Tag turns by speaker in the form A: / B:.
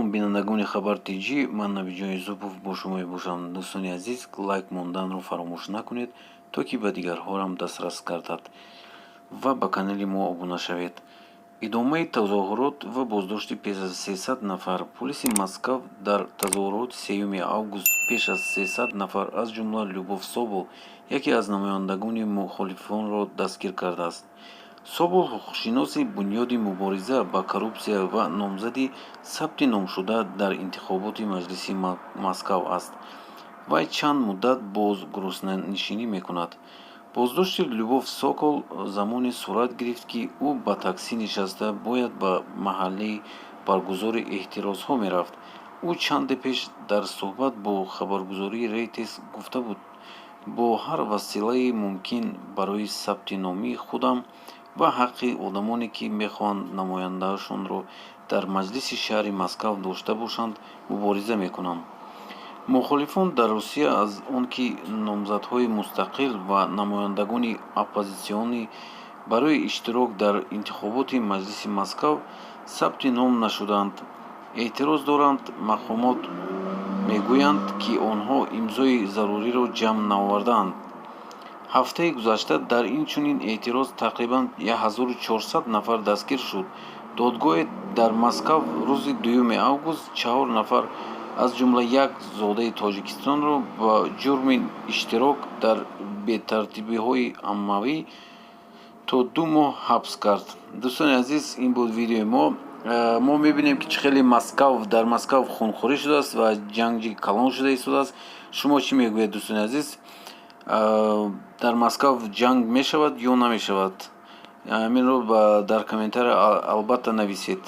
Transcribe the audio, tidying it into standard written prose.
A: Салом, бинандагони Хабар Тҷ, ман Набиҷон Юсупов бо шумо мебошам. Дӯстони азиз, лайк монданро фаромӯш накунед, то ки ба дигарҳоам дастрас гардад, ва ба канали мо обуна шавед. Идомаи тазоҳурот ва боздошти пеш аз 300 нафар. Полиси Москав дар тазоҳуроти 3 август пеш аз 300 нафар, аз ҷумла Любов Собол, яке аз намояндагони мухолифонро дастгир кардааст. Собол ҳуқуқшиноси Бунёди мубориза ба коррупсия ва номзади сабти номшуда дар интихоботи Маҷлиси Москав аст. Вай чанд муддат боз гуруснанишинӣ мекунад. Боздошти Любов Сокол замоне сурат гирифт, ки ӯ ба таксӣ нишаста бояд ба маҳалли баргузори эътирозҳо мерафт. Ӯ чанде пеш дар суҳбат бо хабаргузории Рейтерс гуфта буд: «Бо ҳар василаи мумкин барои сабти номи худам ва ҳаққи одамоне, ки мехоҳанд намояндаашонро дар Маҷлиси шаҳри Москав дошта бошанд, мубориза мекунам». Мухолифон дар Русия аз он ки номзадҳои мустақил ва намояндагони оппозитсионӣ барои иштирок дар интихоботи Маҷлиси Москав сабти ном нашудаанд, эътироз доранд. Мақомот мегӯянд, ки онҳо имзои заруриро ҷамъ наовардаанд. Ҳафтаи гузашта дар ин чунин эътироз тақрибан 1400 нафар дастгир шуд. Додгоҳе дар Москав рӯзи 2 август чаҳор нафар, аз ҷумла як зодаи Тоҷикистонро, ба ҷурми иштирок дар бетартибиҳои оммавӣ то 2 моҳ ҳабс кард. Дӯстони азиз, ин буд видеои мо. Мо мебинем, ки чӣ хеле Москав дар Москав хунхорӣ шудааст ва ҷанги калон шуда истодааст. Шумо чӣ мегӯед, дӯстони азиз? Дар Москав ҷанг мешавад ё намешавад? Ҳаминро дар комментария албатта нависед.